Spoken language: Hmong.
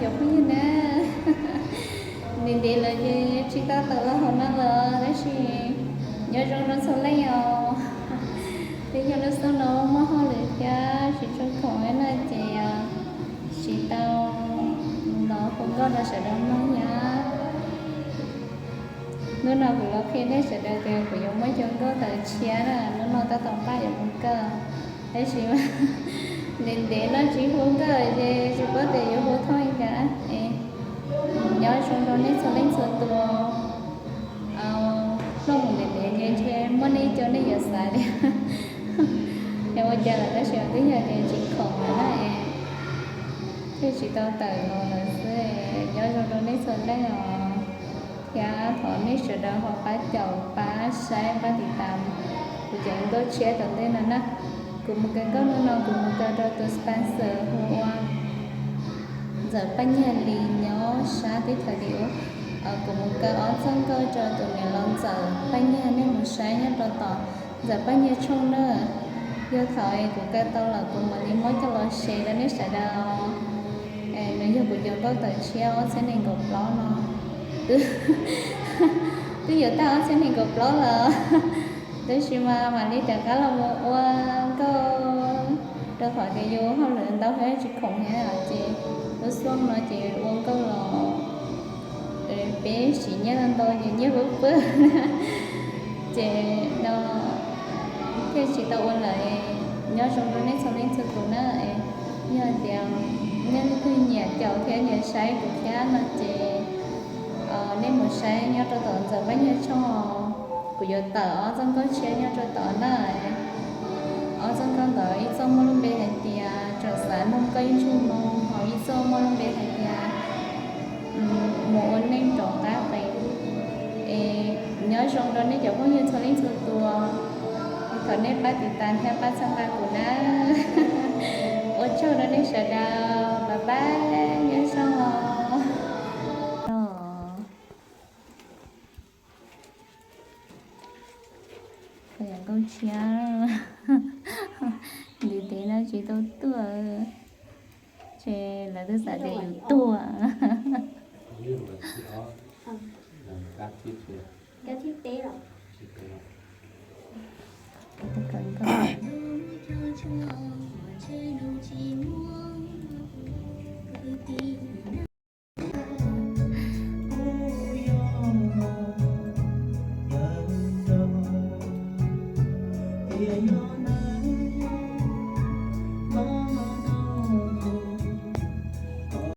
Phooj ywg na, ntev ntev lawm ces tsis tau tawm los hauv no lawm tab sis nyob zoo rau txhua leej os. Twb yog lub xyoo no muaj hauj lwm thiab tsis tshua khoom no ces tsis tau los hu nkauj rau sawv daws mloog thiab. Hnub no kuv los qhia nej sawv daws tias kuv yuav muab cov nkauj tawm tshiab na, hnub no tab tom npaj yuav mus kawm, tab sis ntev ntev no tsis hu nkauj ces tsis paub tias yuav hu thooj li cas. Nyob zoo rau nej txhua leej txhua tus. Plooj mus ntev ntev ces ntshe muaj nej ib co nej yuav xav tias es ua cas lawm tab sis twb yog tias tsis khoom lawm na es thiaj tsis tau tawm los lawm xwb. Nyob zoo rau nej txhua leej os, thiab thov nej sawv daws ho pab caum pab saib pab tiv tam kuv cov nkauj tshiab tom ntej no na. Kuv mus kawm nkauj hnub no kuv mus kawm rau tus sponsor hu ua Ntxawm Paj Nyiag Lis nyob sab teb chaws Liv Ub. Kuv mus kawm ob txoj nkauj rau tus niam laus Ntxawm Paj Nyiag, nej mus saib nyob rau tom Ntxawm Paj Nyiag tshooj na. Yog thaum es kuv kawm tau lawm kuv mam li muab coj los share rau nej sawv daws. Nws yog kuv cov nkauj tawm tshiab ob txhiab nees nkaum plaub no. Twb yuav tag ob txhiab nees nkaum plaub lawm, tab sis mas mam li rov qab los mus ua nkauj rau qhov tias yus hauj lwm ntau thiab tsis khoom thiab ces lub xyoo no ces ua nkauj los peb siv nyiaj ntau ces nyiaj pab pab ces no thiaj tsis tau ua lawm. Nyob zoo rau nej txhua leej txhua tus na. Yog tias nej leej twg nyiam caum thiab nyiam saib kuv thiab no ces nej mus saib nyob rau tom Ntxawm Paj Nyiag tshooj. Kuv yuav tawm ob txoj nkauj tshiab nyob rau tom na. Ob txoj nkauj ntawd ib txoj muaj lub npe hais tias Tsoom Xav Noog Koj Yeej Tshua Moo, ho ib txoj muaj lub npe hais tias Mus Ua Neej Rov Qab Qees. Es nyob zoo rau nej cov phooj ywg txhua leej txhua tus, thov nej pab tiv tas thiab pab txhawb nqa kuv na. Ua tsaug rau nej sawv daws, bye bye, nyob zoo os. Nkauj tshiab, ntev ntev no tsis tau tuaj, ces lawv twb xav tias yus tuag.